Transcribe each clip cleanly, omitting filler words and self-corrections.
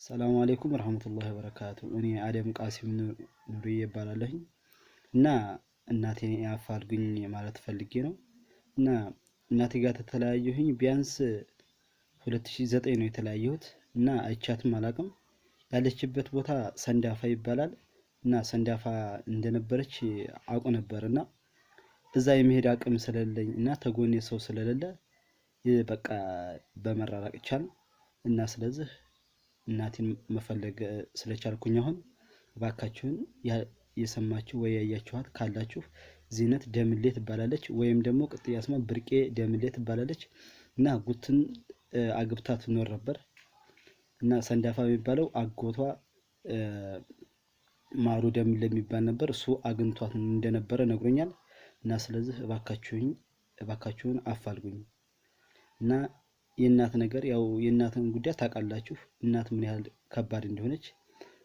ሰላም አለይኩም ረህመቱላሂ ወበረካቱ። እኔ አደም ቃሲም ኑርዬ እባላለሁኝ እና እናቴን አፋልጉኝ ማለት ፈልጌ ነው። እና እናቴ ጋር ተተለያየሁኝ ቢያንስ 2009 ነው የተለያየሁት እና አይቻትም አላቅም። ያለችበት ቦታ ሰንዳፋ ይባላል እና ሰንዳፋ እንደነበረች አውቅ ነበር እና እዛ የመሄድ አቅም ስለሌለኝ እና ተጎኔ ሰው ስለሌለ በቃ በመራራቅ ቻል እና ስለዚህ እናቴን መፈለግ ስለቻልኩኝ አሁን እባካችሁን የሰማችሁ ወይ ያያችኋት ካላችሁ ዚነት ደምሌ ትባላለች፣ ወይም ደግሞ ቅጥያ ስሟ ብርቄ ደምሌ ትባላለች እና ጉትን አግብታ ትኖር ነበር እና ሰንዳፋ የሚባለው አጎቷ ማሩ ደምሌ የሚባል ነበር። እሱ አግኝቷት እንደነበረ ነግሮኛል። እና ስለዚህ እባካችሁን አፋልጉኝ እና የእናት ነገር ያው የእናትን ጉዳይ ታውቃላችሁ፣ እናት ምን ያህል ከባድ እንደሆነች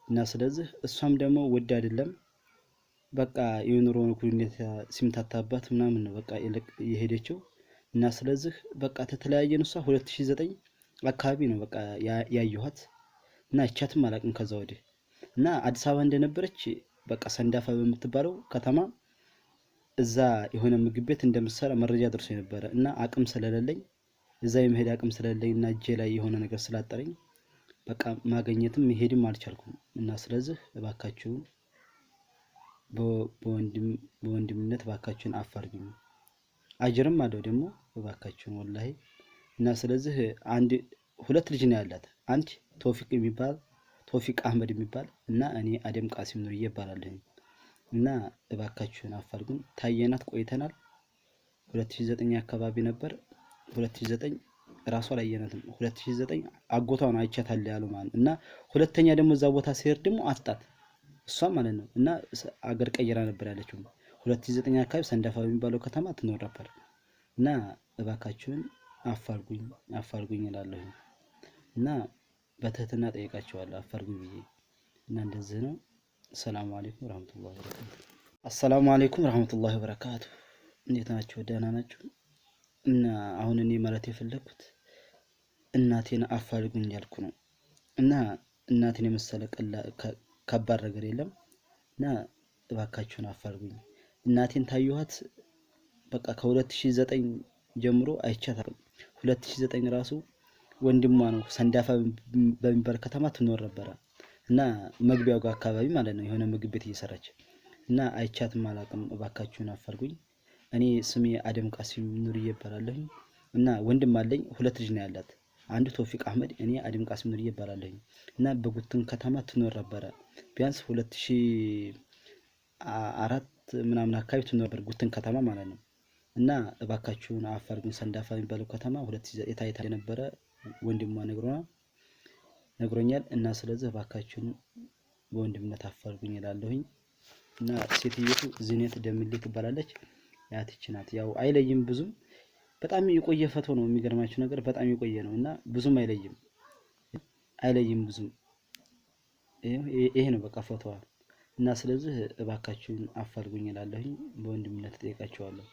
እና ስለዚህ እሷም ደግሞ ወድ አይደለም በቃ የኑሮ ሁኔታ ሲምታታባት ምናምን ነው በቃ የሄደችው እና ስለዚህ በቃ ተተለያየን። እሷ 2009 አካባቢ ነው በቃ ያየኋት እና አይቻትም አላውቅም ከዛ ወዲህ እና አዲስ አበባ እንደነበረች በቃ ሰንዳፋ በምትባለው ከተማ እዛ የሆነ ምግብ ቤት እንደምትሰራ መረጃ ደርሶ የነበረ እና አቅም ስለሌለኝ እዛ የመሄድ አቅም ስለሌለኝ እና እጄ ላይ የሆነ ነገር ስላጠረኝ በቃ ማገኘትም መሄድም አልቻልኩም። እና ስለዚህ እባካችሁን በወንድምነት እባካችሁን አፋልጉኝ። አጅርም አለው ደግሞ እባካችሁን ወላሂ። እና ስለዚህ አንድ ሁለት ልጅ ነው ያላት፣ አንድ ቶፊቅ የሚባል ቶፊቅ አህመድ የሚባል እና እኔ አደም ቃሲም ኑርዬ እባላለሁኝ። እና እባካችሁን አፋልጉን። ታየናት ቆይተናል። 2009 አካባቢ ነበር። 2009 ራሷ አላየናትም። 2009 አጎቷ ነው አይቻታል ያለው ማለት ነው። እና ሁለተኛ ደግሞ እዛ ቦታ ሲሄድ ደግሞ አጣት እሷ ማለት ነው። እና አገር ቀይራ ነበር ያለችው። 2009 አካባቢ ሰንዳፋ በሚባለው ከተማ ትኖር ነበር። እና እባካችሁን አፋልጉኝ አፋልጉኝ እላለሁኝ እና በትህትና ጠይቃቸዋለሁ አፋልጉኝ ብዬ እና እንደዚህ ነው። ሰላሙ አለይኩም ረህመቱላሂ ወበረካቱ። አሰላሙ አለይኩም ረህመቱላሂ ወበረካቱ። እንዴት ናችሁ? ደህና ናችሁ? እና አሁን እኔ ማለት የፈለግኩት እናቴን አፋልጉኝ ያልኩ ነው። እና እናቴን የመሰለ ከባድ ነገር የለም። እና እባካችሁን አፋልጉኝ። እናቴን ታየኋት በቃ ከ2009 ጀምሮ አይቻታለሁ። 2009 ራሱ ወንድሟ ነው ሰንዳፋ በሚባል ከተማ ትኖር ነበረ እና መግቢያው ጋር አካባቢ ማለት ነው የሆነ ምግብ ቤት እየሰራች እና አይቻትም አላውቅም። እባካችሁን አፋልጉኝ። እኔ ስሜ አደም ቃሲም ኑርዬ እባላለሁኝ እና ወንድም አለኝ፣ ሁለት ልጅ ነው ያላት። አንዱ ቶፊቅ አህመድ፣ እኔ አደም ቃሲም ኑርዬ እባላለሁኝ እና በጉትን ከተማ ትኖር ነበረ። ቢያንስ 2004 ምናምን አካባቢ ትኖር ነበር ጉትን ከተማ ማለት ነው። እና እባካችሁን አፋልጉኝ። ሰንዳፋ የሚባለው ከተማ 2009 የነበረ ወንድሟ ነግሮኛል። እና ስለዚህ እባካችሁን በወንድምነት አፋልጉኝ እላለሁኝ። እና ሴትየቱ ዝኔት ደምሌ ትባላለች። ያትች ናት። ያው አይለይም ብዙም በጣም የቆየ ፈቶ ነው። የሚገርማችሁ ነገር በጣም የቆየ ነው እና ብዙም አይለይም አይለይም ብዙም ይሄ ነው በቃ ፎቶዋ። እና ስለዚህ እባካችሁን አፋልጉኝ እላለሁኝ። በወንድምነት እጠይቃችኋለሁ።